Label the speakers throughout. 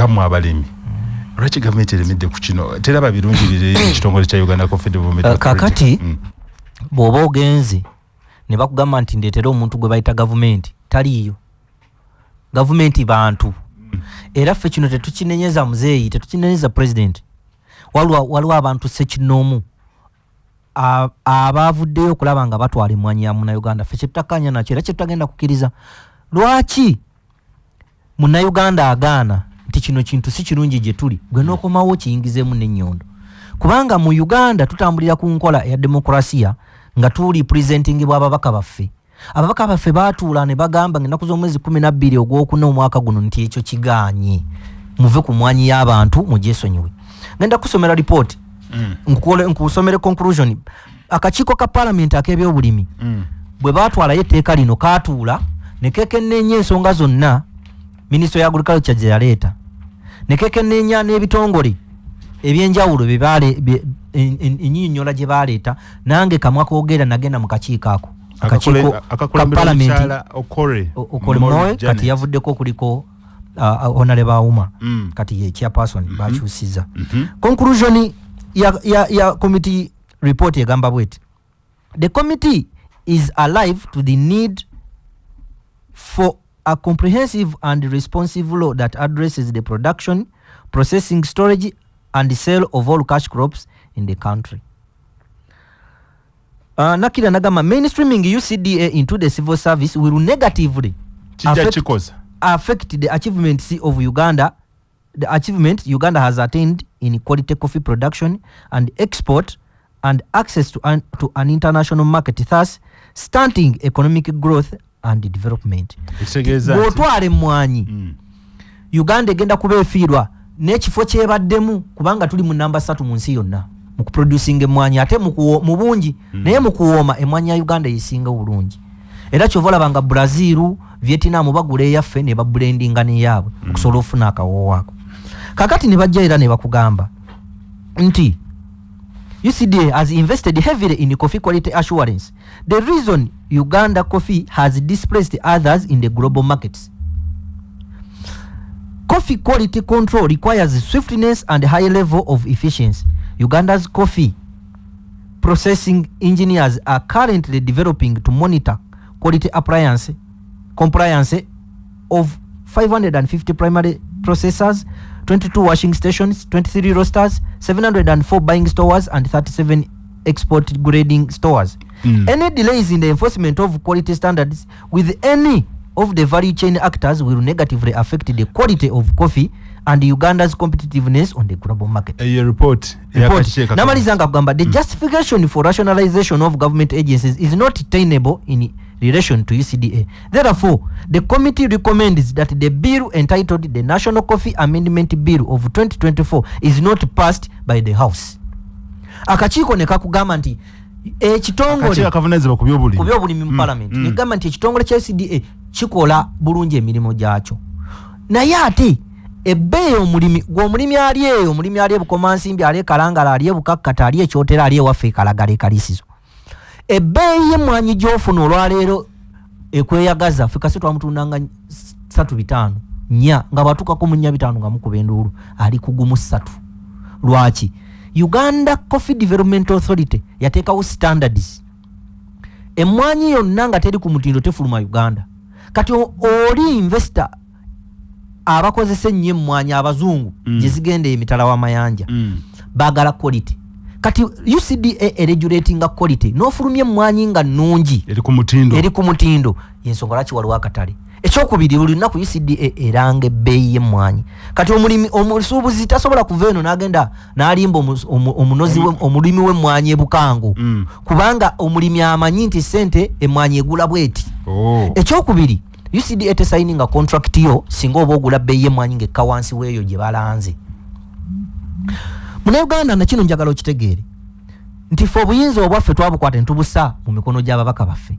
Speaker 1: Nga mmwe abalimi, lwaki gavumenti eremedde ku kino, teraba birungi biri ekitongole kya Uganda Coffee Development Authority?
Speaker 2: Kakati bw'oba ogenze ne bakugamba nti ndeetera omuntu gwe bayita gavumenti, taliiyo. Gavumenti bantu. Era ffe kino tetukinenyeza muzeeyi, tetukinenyeza president. Waliwo abantu sekinoomu abavuddeyo okulaba nga batwala emwanyi ya Munnayuganda. Ffe kyetutakkaanya nakyo era kyetutagenda kukkiriza, lwaki Munnayuganda agaana nti kino kintu si kirungi gye tuli, gwe n'okomawo kiyingizeemu n'ennyondo? Kubanga mu Uganda tutambulira ku nkola eya demokrasiya nga tuli presentingibwa ababaka baffe. Ababaka baffe baatuula ne bagamba nga ennaku z'omwezi 12 ogwokuna omwaka guno nti ekyo kigaanye, muve ku mwanyi y'abantu, mugyesonyiwe. Ngenda kusomera ripooti. Nkusomere conclusion. Akakiiko ka Paalamenti ak'ebyobulimi bwe baatwalayo etteeka lino, kaatuula ne kekenneenya ensonga zonna Minisitule ya Agriculture gye yaleeta, ne kekenneenya n'ebitongole ebyenjawulo enyinyonnyola gye baleeta. Nange kamwa koogera, nagenda mu kakiiko ako, akakiiko ka
Speaker 1: Akakulembera
Speaker 2: Paalamenti.
Speaker 1: Omukyala Okore.
Speaker 2: Okore
Speaker 1: Moe
Speaker 2: Moe.
Speaker 1: Janet.
Speaker 2: Kati yavuddeko, kuliko Honorable Auma. Kati ye chairperson, bakyusiza. Conclusion ya committee report egamba bweti: "The committee is alive to the need for a comprehensive and responsive law that addresses the production, processing, storage and sale of all cash crops in the country." Nakira nagamba mainstreaming UCDA into the civil service will negatively
Speaker 1: Kijja kikosa
Speaker 2: affect the achievements of Uganda, the achievement Uganda has attained in quality coffee production and export and access to an international market, thus stunting economic growth and development.
Speaker 1: Ekitegeeza nti
Speaker 2: Bw'otwala emmwanyi, Uganda egenda kuba efiirwa n'ekifo kyebaddemu, kubanga tuli mu namba 3 mu nsi yonna mu kuproducinga emmwanyi, ate mu bungi. Naye mu kuwooma, emmwanyi ya Uganda yesinga obulungi. Era kyova olaba nga Brazil, Vietnam bagula eyaffe ne bablendinga neyaabwe okusobola okufuna akawoowo ako. Kakati ne bajja era ne bakugamba nti UCDA has invested heavily in coffee quality assurance, the reason Uganda coffee has displaced others in the global markets. Coffee quality control requires swiftness and high level of efficiency. Uganda's coffee processing engineers are currently developing to monitor quality appliance compliance of 550 primary processors, 22 washing stations, 23 roasters, 704 buying stores and 37 export grading stores. Any delays in the enforcement of quality standards with any of the value chain actors will negatively affect the quality of coffee and Uganda's competitiveness on the global market.
Speaker 1: Eyo report
Speaker 2: Report.
Speaker 1: ey'akakiiko
Speaker 2: Namaliza nga kugamba the justification for rationalization of government agencies is not tenable in relation to UCDA. Therefore, the committee recommends that the bill entitled the National Coffee Amendment Bill of 2024 is not passed by the House. Akakiiko ne kakugamba nti ekitongole
Speaker 1: Akakiiko akavunanyizibwa ku byobulimi
Speaker 2: ku byobulimi mu Parliament negamba nti ekitongole kya UCDA kikola bulungi emirimu gyakyo, naye ate ebbeeyi omulimi gwe, omulimi ali eyo, omulimi ali eBukomansimbi, ali eKalangala, ali eBukakkata, ali eKyotera, ali ewaffe eKalagala, eKalisizo, ebbeeyi y'emmwanyi gy'ofuna olwaleero ekweyagaza. Ffe kase twamutundanga 3.5, 4, nga bwatuukako mu 4.5 nga mukuba enduulu, ali ku 1.3. Lwaki? Uganda Coffee Development Authority yateekawo standards. Emmwanyi yonna nga teri ku mutindo tefuluma Uganda. Kati oli investor abakozesa ennyo emmwanyi abazungu gye zigenda emitala w'amayanja baagala quality. Kati UCDA eregulatinga quality, n'ofulumya emmwanyi nga nnungi,
Speaker 1: eri ku mutindo,
Speaker 2: eri ku mutindo, yensonga lwaki waliwo akatale. Ekyokubiri, buli lunaku UCDA eranga ebbeeyi y'emmwanyi. Kati omulimi omusuubuzi tasobola kuva eno n'agenda n'alimba omunozi omulimi w'emmwanyi eBukango, kubanga omulimi amanyi nti sente emmwanyi egula bweti. Ekyokubiri, UCDA tesayininga contract yo singa oba ogula bbeeyi y'emmwanyi ng'ekka wansi w'eyo gye balanze. Munauganda, nakino njagala okitegeere nti ffe obuyinza obwaffe twabukwata ne tubusa mu mikono gy'ababaka baffe,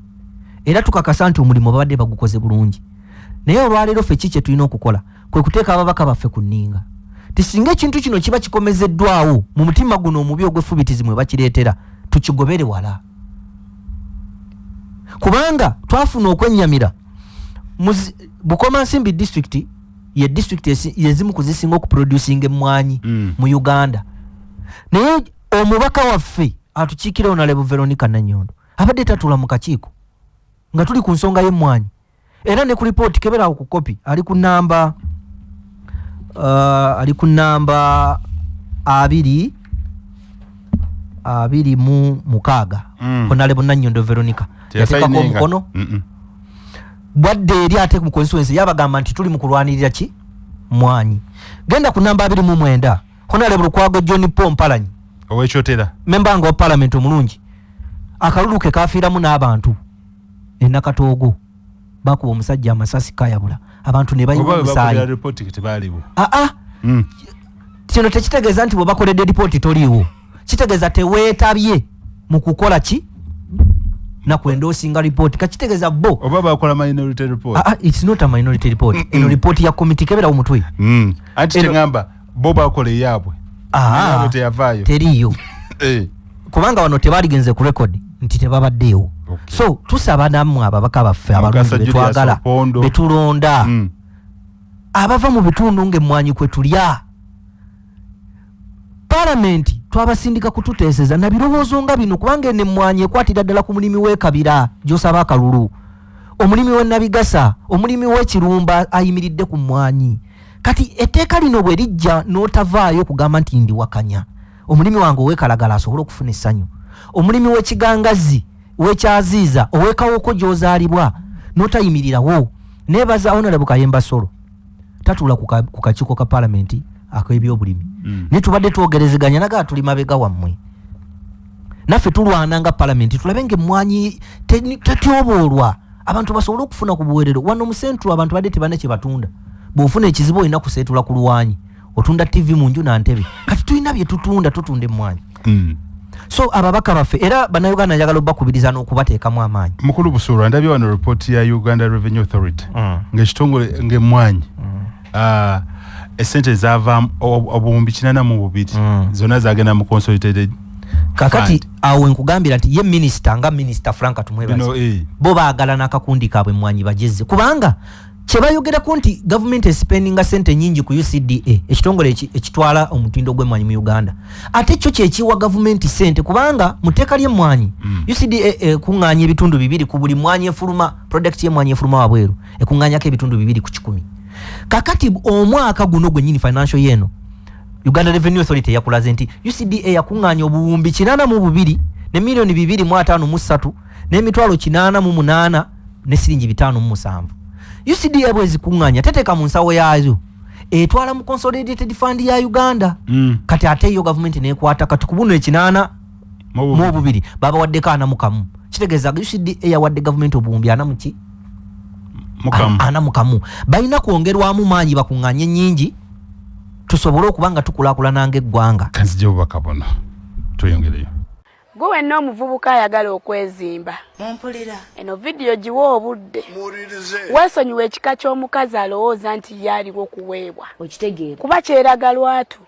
Speaker 2: era tukakasa nti omulimu babadde bagukoze bulungi. Naye olwaleero ffe ki kye tulina okukola? Kwe kuteeka ababaka baffe ku nninga ti singa ekintu kino kiba kikomezeddwawo mu mutima guno omubi ogw'effubitizi mwe bakireetera, tukigobere wala, kubanga twafuna okwennyamira. Bukomansimbi District Ye district yezimu kuzisinga okuproducinga emmwanyi mu Uganda, naye omubaka waffe atukiikira Honorable Veronica Nanyondo abadde tatuula mu kakiiko nga tuli ku nsonga y'emmwanyi. Era ne ku ripooti keberawo ku kopi ali ku namba ali ku namba 26. Honorable Nanyondo Veronica yateekako omukono. Bwadde eri ate mu constituency yabagamba nti tuli mu kulwanirira ki mwanyi. Genda ku namba 29, Honorable Lukwago John Paul Mpalanyi
Speaker 1: owekyotera,
Speaker 2: memba nga wa parliament omulungi, akalulu ke kafiiramu n'abantu enakatoogo, bakuba omusajja amasasi kayabula abantu ne bayiwa omusaayi. Aa, kino tekitegeeza nti bwebakoledde ripooti toliiwo, kitegeeza teweetabye mu kukola ki nakwendoosinga ripooti, kakitegeeza bo
Speaker 1: oba bakola minority report.
Speaker 2: Ah, it's not a minority report. Eno ripooti ya komiti, keberawo mutwe.
Speaker 1: Anti kyengamba bo bakola eyaabwe.
Speaker 2: Ah,
Speaker 1: teyavaayo.
Speaker 2: Teriiyo. Kubanga wano tebaligenze ku record nti tebabaddeewo. So tusaba nammwe ababaka baffe abalungi betwagala, betulonda, abava mu bitundu ng'emmwanyi kwe tulya, palamenti twabasindika kututeeseza na birowoozo nga bino, kubanga eno emmwanyi ekwatira ddala ku mulimi w'ekabira gy'osaba akalulu, omulimi w'e Nabigasa, omulimi w'ekirumba ayimiridde ku mmwanyi. Kati etteeka lino bwe lijja n'otavaayo okugamba nti ndiwakanya, omulimi wange ow'ekalagala asobole okufuna essanyu, omulimi w'ekigangazi, w'ekyaziiza, ow'ekawoko gy'ozaalibwa n'otayimirirawo. Neebaza Honorable Kayemba Solo, tatuula ku kakiiko ka palamenti ak'ebyobulimi, naye tubadde twogerezeganya nagaa tuli mabega wammwe, naffe tulwana nga palamenti tulabe nga emmwanyi tetyoboolwa, abantu basobole okufuna ku buweerero. Wano mu Central abantu badde tebalina kye batunda. Bw'ofuna ekizibu olina kuseetula ku lwanyi, otunda TV mu nju na ntebe. Kati tulina bye tutunda, tutunda emmwanyi. So ababaka baffe era bannayuganda njagala obbakubiriza n'okubateekamu amaanyi.
Speaker 1: Mukulu Busuulwa, ndabye wano report ya Uganda Revenue Authority ng'ekitongole ng'emmwanyi, esente zava obuwumbi 82, zonna zagenda mu consolidated.
Speaker 2: Kakati awo nkugambira nti ye minisita nga Minisita Frank Tumwebaze, bo baagala n'akakundi kaabwe emmwanyi bagezze, kubanga kyebayogerako nti gavumenti espendinga sente nyingi ku UCDA, ekitongole ekitwala omutindo gw'emmwanyi mu Uganda, ate kyo kyekiwa gavumenti sente, kubanga mu tteeka ly'emmwanyi UCDA ekuŋŋaanya 2% ku buli mwanyi efuluma, product y'emmwanyi efuluma wabweru, ekuŋŋaanyako 2%. Kakati omwaka guno gwennyini, financial year, Uganda Revenue Authority yakulaze nti UCDA yakuŋŋaanya obuwumbi 82 ne miliyoni 253 n'emitwalo 88 ne siringi 57. UCDA bwezikuŋŋaanya teteeka mu nsawo yaayo, etwala mu Consolidated Fund ya Uganda. Kati ate yo gavumenti nekwata kati ku buno 82 babawaddeko 41. Kitegeeza UCDA yawadde gavumenti obuwumbi ana muki 41. Balina kwongerwamu maanyi bakuŋŋaanye nnyingi tusobole okuba nga tukulaakulana ng'eggwanga.
Speaker 1: Kanzija obubaka buno tweyongereyo.
Speaker 3: Gwe wenna omuvubuka ayagala okwezimba,
Speaker 4: mumpulira?
Speaker 3: Eno vidiyo giwe obudde, weesonyiwa ekika ky'omukazi alowooza nti ye aliwo kuweebwa.
Speaker 4: Okitegeera?
Speaker 3: Kuba kyeraga lwatu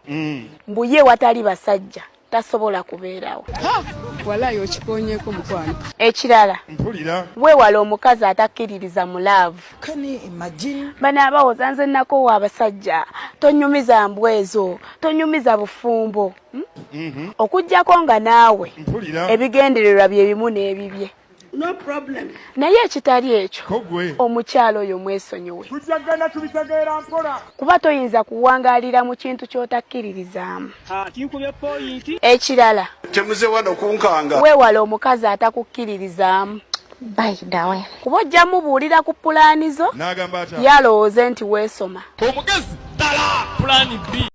Speaker 3: mbu ye watali basajja tasobola kubeerawo.
Speaker 5: Walayi okikonyeko mukwano.
Speaker 3: Ekirala, weewala omukazi atakkiririza mu love. Bano abawoza nze nakoowa abasajja, tonyumiza mbwa ezo, tonyumiza bufumbo, Okuggyako nga naawe ebigendererwa bye bimu n'ebibye.
Speaker 5: No problem.
Speaker 3: Naye ekitali ekyo, omukyalo oyo mwesonyiwe, kuba toyinza kuwangaalira mu kintu ky'otakkiririzaamu. Ekirala,
Speaker 6: temuze wano kunkanga.
Speaker 3: Weewala omukazi atakukkiririzaamu,
Speaker 4: By the way,
Speaker 3: kuba ojja mubuulira ku pulaani zo,
Speaker 6: n'agamba atya?
Speaker 3: Yalowooze nti weesoma.
Speaker 7: Omugezi ddala pulaani B.